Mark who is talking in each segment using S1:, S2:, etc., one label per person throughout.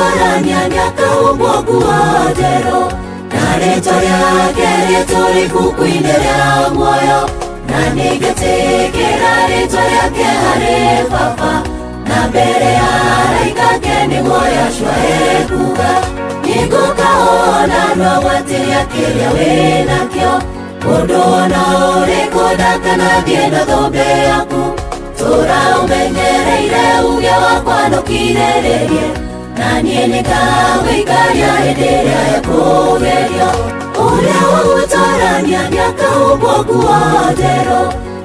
S1: gũtorania nĩakahumbwo nguo njerũ, na rĩtwa rĩake rĩtũũre ibuku-inĩ rĩa muoyo. Na nĩngetĩkĩra rĩtwa rĩake harĩ Baba na mbere ya araika ake, nĩguo Yahshua ekuga. Nĩngũka ona no gwatĩria kĩrĩa wĩnakĩo, mũndũ ona ũrĩkũ ndakanathiĩ na thũmbĩ yaku. Tũra ũmenyereire uge wakwa ndũkirĩrĩrie, na niĩ nĩngagũikaria hĩndĩ ĩrĩa ekũgerio. Ũrĩa wagũtorania nĩakahumbwo nguo njerũ,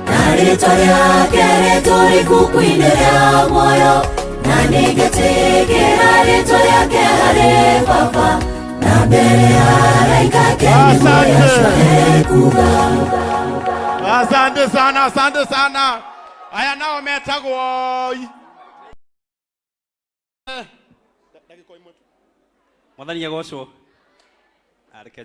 S1: na rĩtwa rĩake rĩtũũre ibuku-inĩ rĩa muoyo. Na nĩngetĩkĩra rĩtwa rĩake harĩ Baba na mbere ya araika ake, nĩguo
S2: Asante.
S1: Yahshua ekuga.
S2: Asante sana, asante sana. Aya nao metagwo ndagĩka ĩmwe tu.
S3: Mwathani agocwo. Reke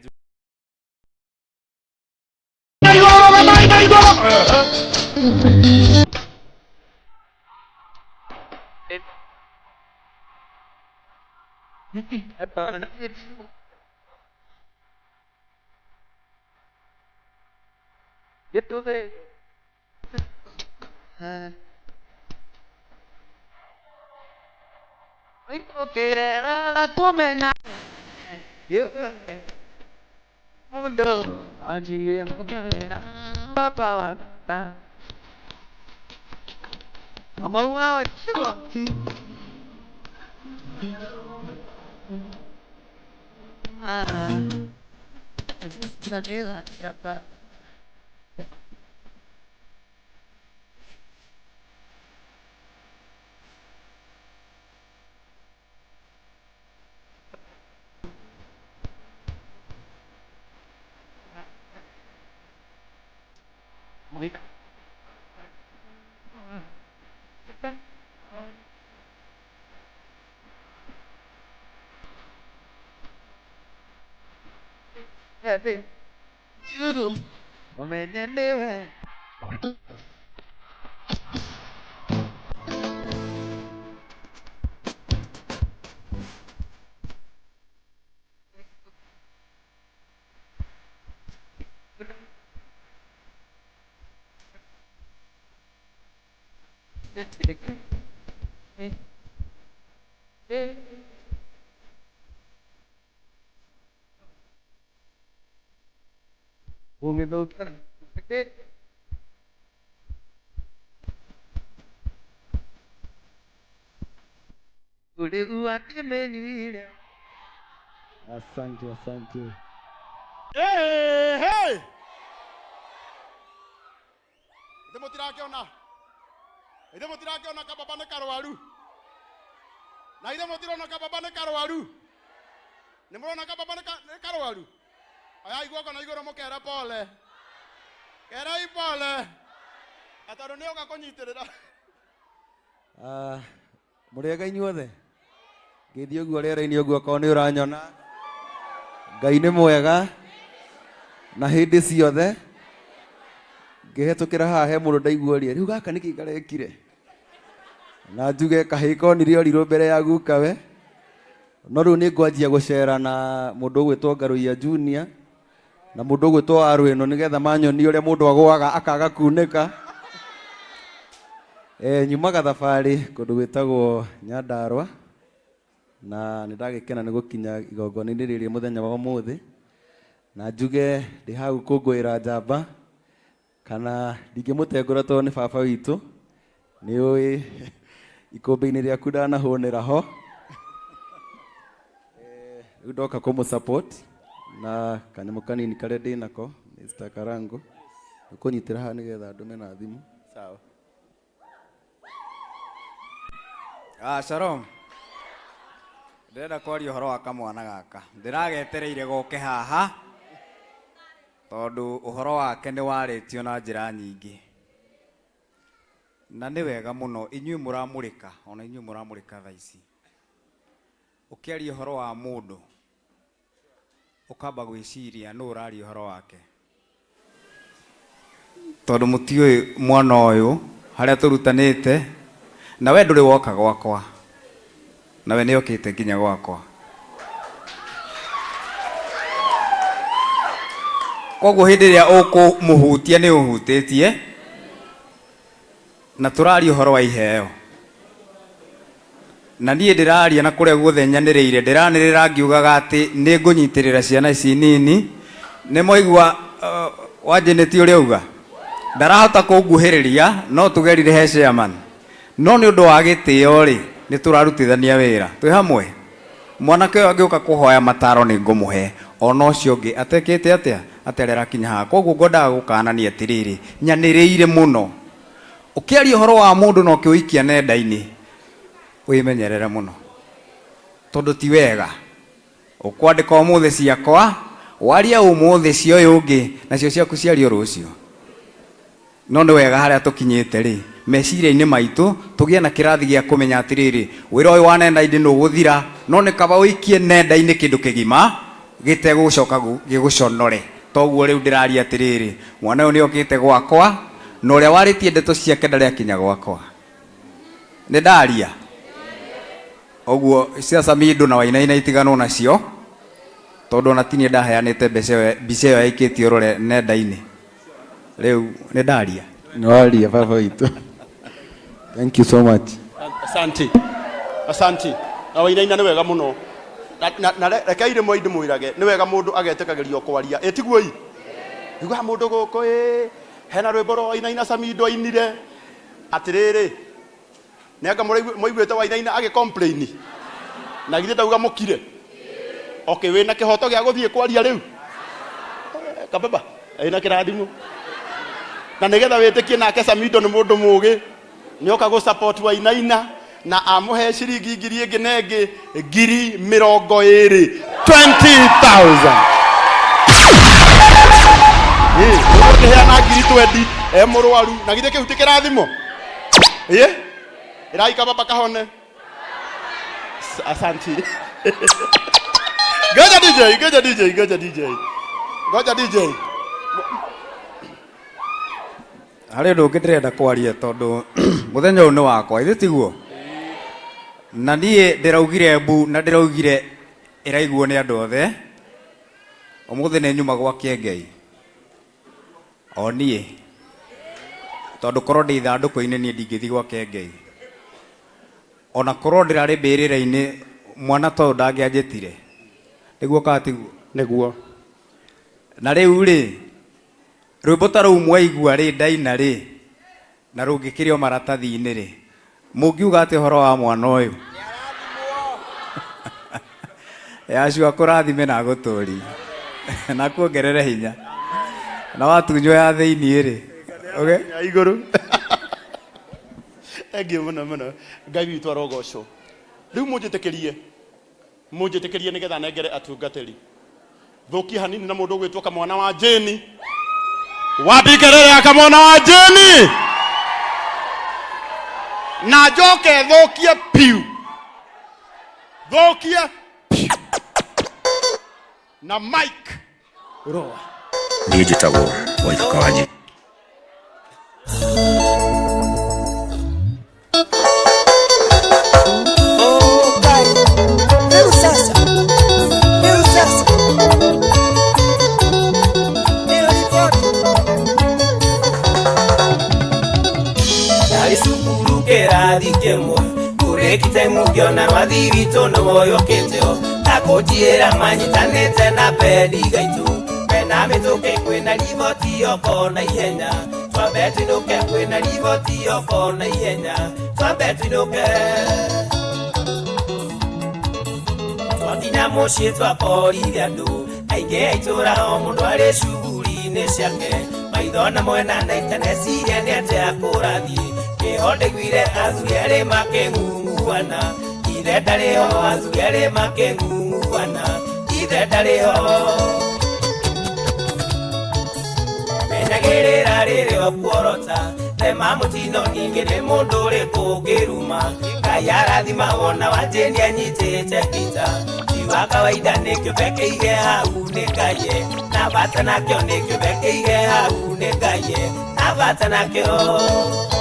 S4: Asante, asante.
S2: Hey, hey! Ithe mũtirakĩona, ithe mũtirakĩona kababa nĩ karwaru, na ithe mũtirona kababa nĩ karwaru, nĩ mũrona kababa nĩ karwaru. Oyai guoko na igũrũ mũkere pole, kerei pole, na tondũ nĩ oka kũnyitĩrĩra.
S4: Ah, mũrĩega inyuothe, ngĩthiĩ ũguo rĩera-inĩ ũguo okorwo nĩ ũranyona. Ngai nĩ mwega na hĩndĩ ciothe. Ngĩhetũkĩra haha he mũndũ ndaiguoria, rĩu gaka nĩkĩ karekire? Na njuge kahĩĩ konire orirũ mbere ya gukawe. No rĩu nĩ ngwanjia gũcera na mũndũ ũgwĩtwo Ngarũiya Junior na mũndũ ũgwĩtwo Warwĩno, nĩgetha manyonie ũrĩa mũndũ agũaga akaga kunĩka. Nyumaga thabarĩ kũndũ gwĩtagwo Nyandarua, na nĩ ndagĩkena nĩ gũkinya igongona-inĩ rĩrĩ mũthenya wa ũmũthĩ. Na njuge ndĩ haha gũkũngũĩra njamba, kana ndingĩmũtengũra tondũ nĩ baba witũ. Nĩ ũĩ ikũmbĩ-inĩ rĩaku ndanahũnĩra ho. Rĩu ndoka kũmũ support na kanyamũ kanini karĩa ndĩ nako, Mr. Karango. Ũkũnyitĩra haha nĩgetha ndũme na thimũ.
S5: Sawa. Ah, shalom. Ndĩrenda kwaria ũhoro wa kamwana gaka. Ndĩragetereire goke haha tondũ ũhoro wake nĩ warĩtio na njĩra nyingĩ. Na nĩ wega mũno inyuĩ mũramũrĩka, ona inyuĩ mũramũrĩka thaa ici. Ũkĩaria ũhoro wa mũndũ, ũkamba gwĩciria nũ ũraria ũhoro wake. Tondũ mũtiũĩ mwana ũyũ harĩa tũrutanĩte, na we ndũrĩ woka gwakwa. Nawe nĩ okĩte nginya gwakwa. Koguo hĩndĩ ĩrĩa ũkũmũhutia nĩ ũhutĩtie, na tũraria ũhoro wa iheo. Na niĩ ndĩraria na kũrĩa guothe nyanĩrĩire, ndĩranĩrĩra ngiugaga atĩ nĩ ngũnyitĩrĩra ciana ici nini. Nĩ mwaigua wanjĩnĩtie ũrĩa auga, ndarahota kũnguhĩrĩria, no tũgerire he chairman. No nĩ ũndũ wa gĩtĩo rĩ, nĩ tũrarutithania wĩra twĩ hamwe. Mwanake ũyũ angĩũka kũhoya mataro nĩ ngũmũhe, ona ũcio ũngĩ atekĩte atĩa atarĩ arakinya haha. Koguo ngwendaga gũkanania atĩrĩrĩ, nyanĩrĩire mũno. Ũkĩaria ũhoro wa mũndũ na ũkĩũikia nenda-inĩ, wĩmenyerere mũno, tondũ ti wega. Ũkwandĩka ũmũthĩ ciakwa, warie ũmũthĩ cia ũyũ ũngĩ, nacio ciaku ciario rũciũ. No nĩ wega harĩa tũkinyĩte rĩ, meciria-inĩ maitũ tũgĩe na kĩrathi gĩa kũmenya atĩrĩrĩ, wĩra ũyũ wa nenda-inĩ nĩ ũgũthira, no nĩ kaba ũikie nenda-inĩ kĩndũ kĩgima gĩtegũcoka gĩgũconore. Toguo rĩu ndĩraria atĩrĩrĩ, mwana ũyũ nĩ okĩte gwakwa, na ũrĩa warĩtie ndeto ciake ndarĩ akinya gwakwa. Nĩ ndaria ũguo cia Samido na Wainaina itiganwo nacio, tondũ ona ti niĩ ndaheanĩte mbica ĩyo yaikĩtio rũre nenda-inĩ. Rĩu nĩ ndaria.
S4: Nĩ waria baba witũ. Thank you so much.
S2: Asante. Asante. Na Wainaina nĩ wega mũno. Na rekei rĩmwe ndĩmwĩrage, nĩ wega mũndũ agetĩkagĩrio kwaria. Ĩ tiguo ĩ? Iguaga mũndũ gũkũ ĩ, hena rwĩmbo rwa Wainaina Samido ainire. Atĩrĩrĩ, nĩ anga mũiguĩte Wainaina agĩ complain? Na githĩ ndauga mũkire? Okay, wĩna kĩhoto gĩa gũthiĩ kwaria rĩu? Kababa, ĩna kĩrathimo. Na nĩgetha wĩtĩkie nake Samido nĩ mũndũ mũgĩ, nĩoka gũ support Wainaina na amũhe ciringi ngiri ĩngĩ na ĩngĩ 20,000. 20,000. Ĩ, ũngĩheana ngiri 20 e mũrwaru, na githĩ kĩu ti kĩrathimo? Ĩ, ĩrai kababa kahone. Asante. Ngoja DJ, ngoja DJ, ngoja DJ. Ngoja DJ.
S5: Harĩ ũndũ ũngĩ ndĩrenda kwaria tondũ mũthenya ũyũ nĩ wakwa, ithe tiguo? Na niĩ ndĩraugire mbu na ndĩraugire ĩraiguo nĩ andũ othe. Ũmũthĩ nĩ nyuma gwa Kĩengei. O niĩ. Tondũ korwo ndĩ ithandũkũ-inĩ niĩ ndingĩthiĩ gwa Kĩengei. Ona korwo ndĩrarĩ mbĩrĩra-inĩ mwana ta ũyũ ndangĩanjĩtire. Nĩguo kana tiguo?
S2: Nĩguo.
S5: Na rĩu rĩ, rwĩmbo ta rũu mwaigua rĩ, ndaina rĩ, na rũngĩkĩrĩ o maratathi-inĩ rĩ, mũngiuga atĩ ũhoro wa mwana ũyũ? Yacua kũrathime na agũtũrie na kuongerere hinya na watunywo ya thĩiniĩ rĩ, okay?
S2: Ya igũrũ. Thank you mũno mũno. Ngai witũ arogocwo. Rĩu mũnjĩtĩkĩrie, mũnjĩtĩkĩrie nĩgetha nengere atungatĩri. Thũkie hanini na mũndũ ũgwĩtwo kamwana wa Jane. Wapi kelele ya kamwana wa Jane? Na njoke thũkie piu. Thũkie piu. Na Mike Roa.
S6: Niĩ njĩtagwo Waithaka wa Njiri.
S7: Ndarĩ cukuru kĩrathi kĩmwe kũrĩkite mũngĩona rwathiritũ nĩ woyũkĩte o takũnjĩra manyitanĩte na bendi gaitũ mena mĩtũkĩ kwĩna riboti yoko na ihenya twambe twinũke kwĩna riboti yoko na ihenya twambe twinũke twakinya mũciĩ twakorire andũ aingĩ a itũũra o mũndũ arĩ cuguri-inĩ ciake maitho na mwena na itaneciria nĩ atĩa kũrathiĩ kĩho ndaiguire athuri erĩ makĩng'ung'uana ithe ndarĩ ho athuri erĩ makĩng'ung'uana ithe ndarĩ ho menyagĩrĩra rĩrĩa ũkuorota tema mũtino ningĩ nĩ mũndũ ũrĩkũ ũngĩruma Ngai arathima wona wa Jane anyitĩte pita ti wa kawaida nĩ kĩũmbe kĩige hau nĩ Ngai na bata nakĩo nĩ kĩũmbe kĩige hau nĩ Ngai na bata nakĩo.